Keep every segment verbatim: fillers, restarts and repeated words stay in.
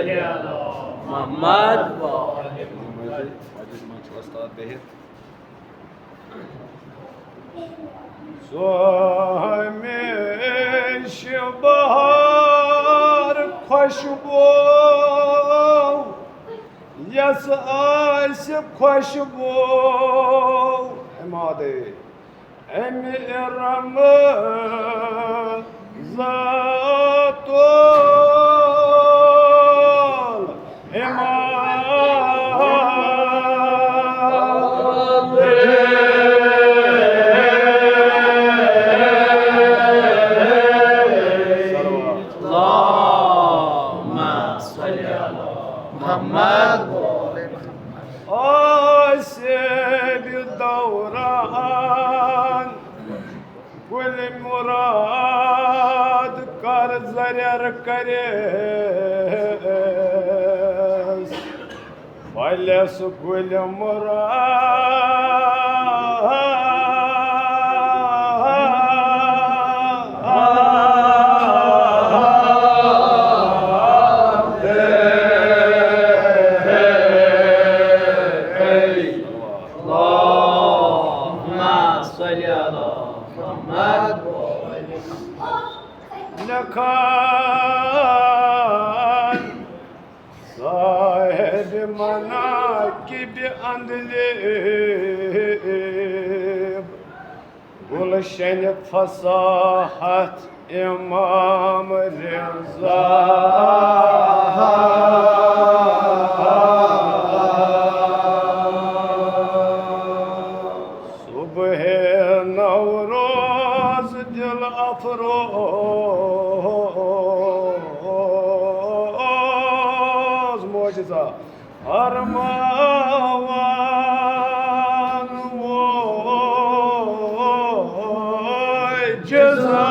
محمد و آل محمد۔ مسجد منٛز چھُ وۄستاد بِہِتھ۔ سۄ ہمیشہِ بہار خۄشبو، یۄس آسہِ خۄشبو۔ اَمہِ عادے، اَمہِ رمضان تول اِمام۔ اللهم صل على محمد۔ آسیب دوران گل مراد کر زریر کریس، پھلس گل مراد۔ اللهم صل على محمد۔ لیکھان صاحب مناقب اندلیب، گلشن فصاحت امام رضا۔ صبح نوروز دل افروز معجزہ فرماوان وول جزا۔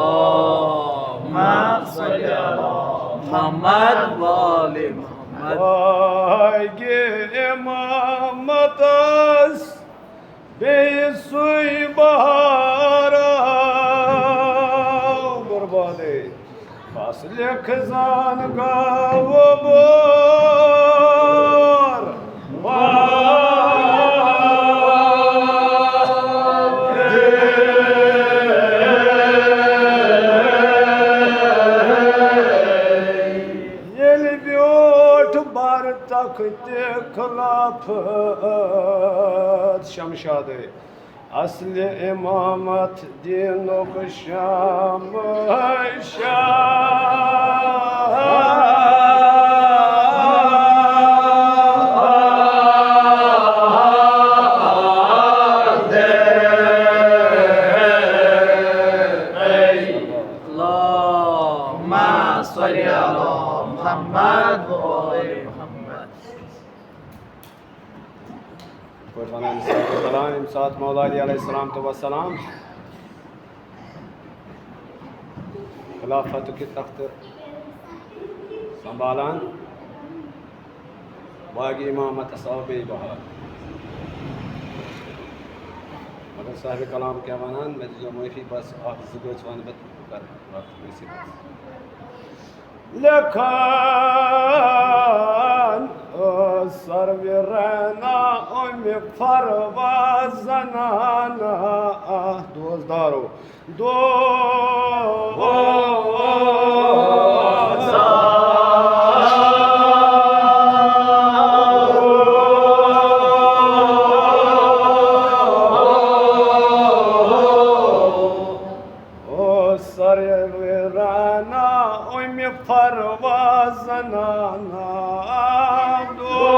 اللهم صل على محمد وآل محمد۔ باغِ امامتس بیٚیہِ سُے بہار آو بربادے۔ فصلہِ خزان گوٚو بور۔ ییٚلہِ بیوٗٹھ بر تخت خلافت شمشادے، اصل امامت دینک شام شام۔ اللهم صل على محمد وآل محمد۔ یِتھ پٲٹھۍ وَنان صاحب کلام، ییٚمہِ ساتہٕ مولا علی علیہ السلام تہٕ وسلام خلافت کہِ تختہٕ سنبھالان، باغِ امامتس آو بیٚیہِ بہار۔ مگر صاحب کلام کیٛاہ وَنان، مےٚ دیٖزیو معٲفی، بس اکھ زٕ بٲژ وَنہٕ بہٕ، بہٕ کَرٕ وقت گٔژھِتھ۔ لیکھان ٲس سروِ رعنا اُمہِ فروا زنانہ، دوستدارو، دوستدارو۔ او سرورانہ اُمہِ فروا زنانہ دوست۔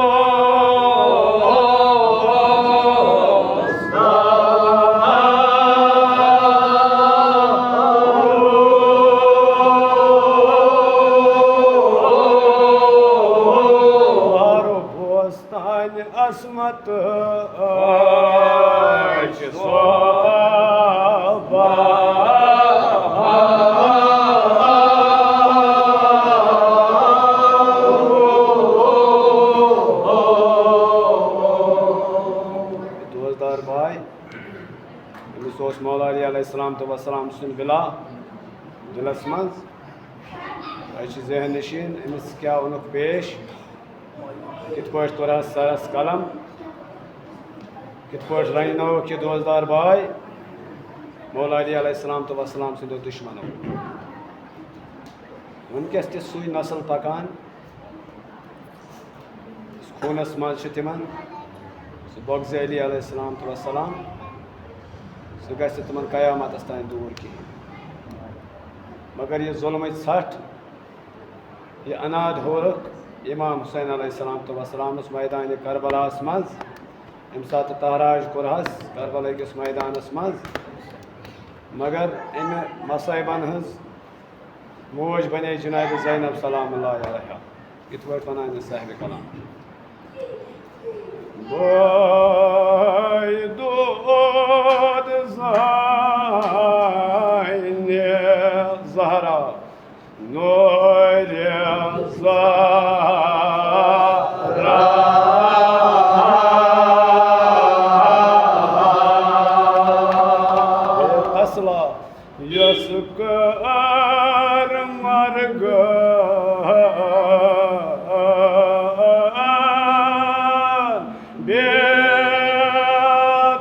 بوستانہِ عصمت۔ أمِس اوس مولا علی علیہ السلام تہٕ وسلام سُنٛد وِلا دِلَس منٛز۔ أسۍ چھِ ذہن نشین، أمِس کیٛاہ اوٚنُکھ پیش؟ کِتھ پٲٹھۍ کوٚرہَس سرس قلم؟ کِتھ پٲٹھۍ رنجنووُکھ یہِ دوستدار باے مولا علی علیہ السلام تہٕ وسلام سٕنٛدیو دُشمنو؟ وٕنکیٚس تہِ سُے نسل پکان، یُس خوٗنس منٛز چھُ تِمن، سُہ بغض علی علیہ السلام تہٕ وسلام، سُہ گژھِ تِمن قیامتس تام دوٗر کِہیٖنۍ۔ مگر یہِ ظُلمٕچ ژھٹھ، یہِ اناد ہورُکھ امام حسین علیہ السلام تہٕ وسلامس میدانِ کربلاہس منٛز، ییٚمہِ ساتہٕ تہراج کوٚرہس کربلا کِس میدانس منٛز، مگر امہِ مصائبن ہٕنٛز موج بنے جناب زینب سلام اللہ علیہا۔ یِتھ پٲٹھۍ ونان یہِ صاحب کلام۔ بٲے دود زانہِ زہرا نورِ زہرا۔ اصلا یۄس کٲر مرگن بے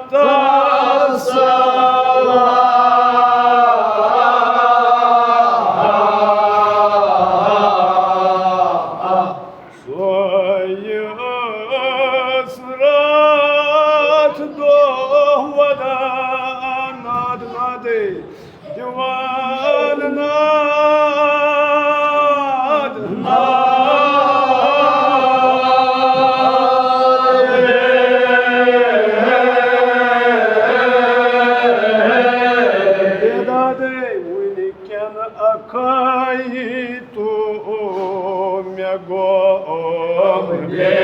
تسلا۔ سۄے ٲس راتھ دۄہ ودان ناد نادے دیوان ناد نادے۔ دادے وٕنکٮ۪ن اکھائی تو مےٚ گوٚو بے۔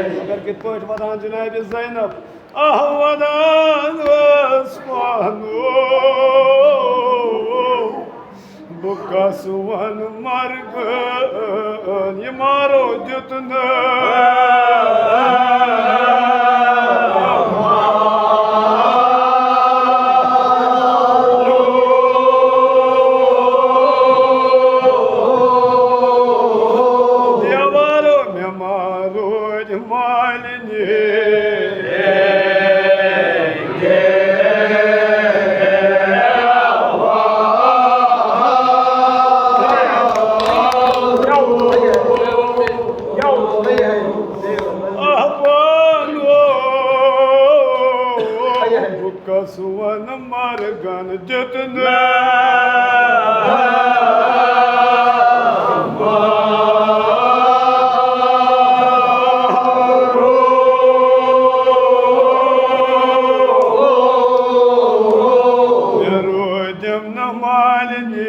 مگر کِتھ پٲٹھۍ وَدان جناب زینب؟ آہ وَدان ٲس پانو۔ بہٕ کس ون مرگن، یہِ مارو دیُت نہٕ۔ دیوارو مےٚ مارو مالِنی۔ احبانو، بہٕ کس ونہٕ مرگن دیُت نہٕ۔ مےٚ روٗدِم نہٕ مالِنی۔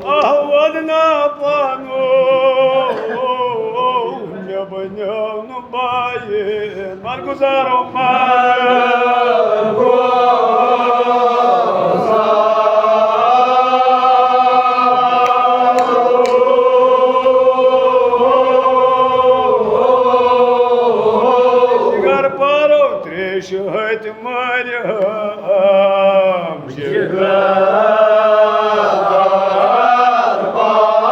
آہ، ودنا پانو، مےٚ بنیو نہٕ بایہِ، مرگُزارو مرگُزار۔ جگر پارو تریش ہتہِ مارِ ہم۔ جگر پارو۔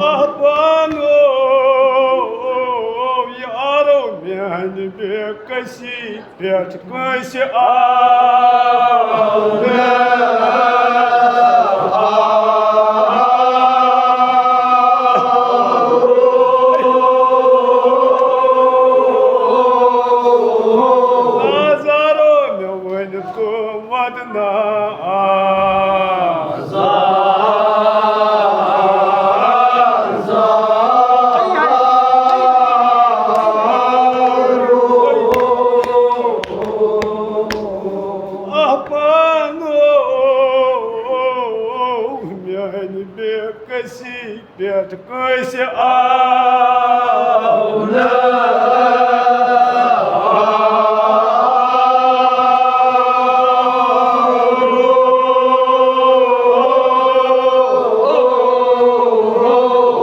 احبانو، یارو میانہِ بے کسی پٮ۪ٹھ کٲنٛسہِ آو نہٕ۔ نازارو مےٚ ؤنۍ تو ودنا۔ پٮ۪ٹھ کٲنٛسہِ آو نہٕ۔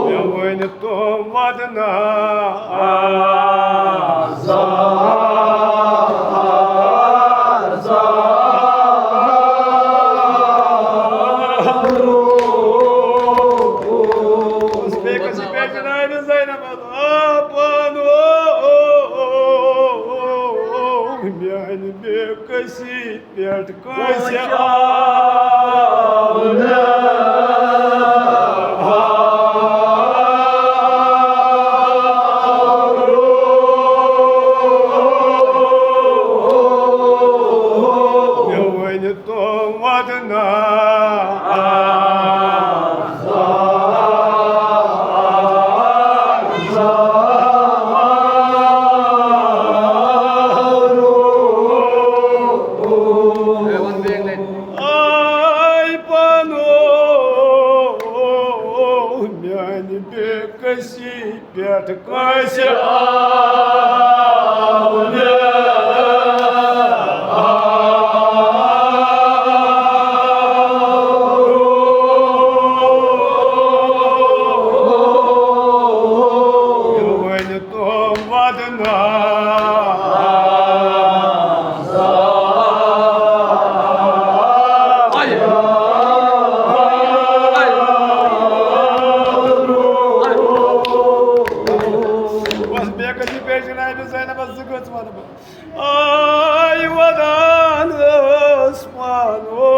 مےٚ ؤنۍ تِم ودنا آزاد۔ بیٚیہِ کٔژِ پٮ۪ٹھ جنابِ زینب آپان، او، میانہِ بیٚیہِ کٔژِ پٮ۪ٹھ کٲنٛسہِ آو نہٕ۔ مےٚ ؤنۍ تو ودنا۔ آے پانو میانہِ بیٚیہِ کٔژِ پٮ۪ٹھ کٲنٛسہِ آو نہٕ۔ مےٚ ؤنۍ تو ودنا۔ بس بیٚیہِ کٔژِ پٮ۪ٹھ جنابِ زینبس زٕ کٔژ وَنہٕ بہٕ؟ آے ودان ٲس پانو،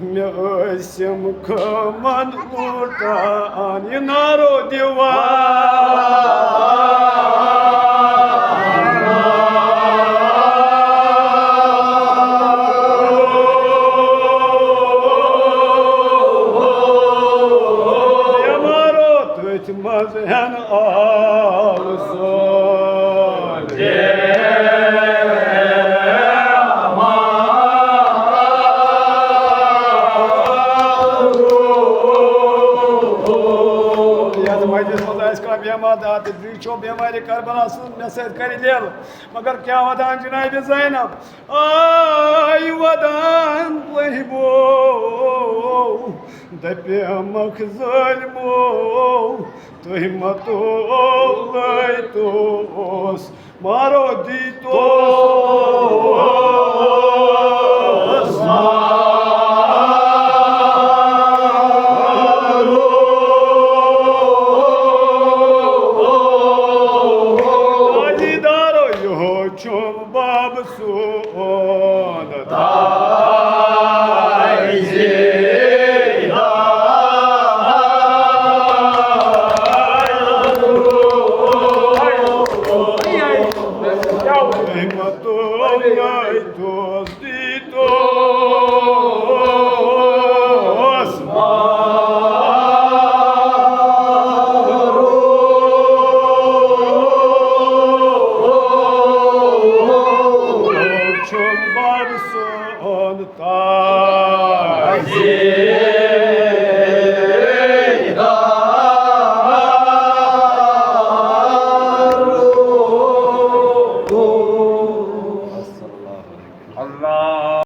مےٚ ٲسِم خٲمن لوٗٹان یہِ نارو دِوان۔ بیمارو تٔتھۍ منٛز ہٮ۪ن آو سون۔ یتھ مجلس منٛز آسہِ کانٛہہ بیمار دار تہٕ بیٚیہِ چھو بیمارِ کربلا سٕنٛز مےٚ سۭتۍ کرِ لیلہٕ۔ مگر کیٛاہ وَدان جنابِ زینب؟ آے وَدان لٔہِبو، دَپیمَکھ ظٲلمو، تُہۍ مہ تولٲیتوس، مارو دیٖتوس۔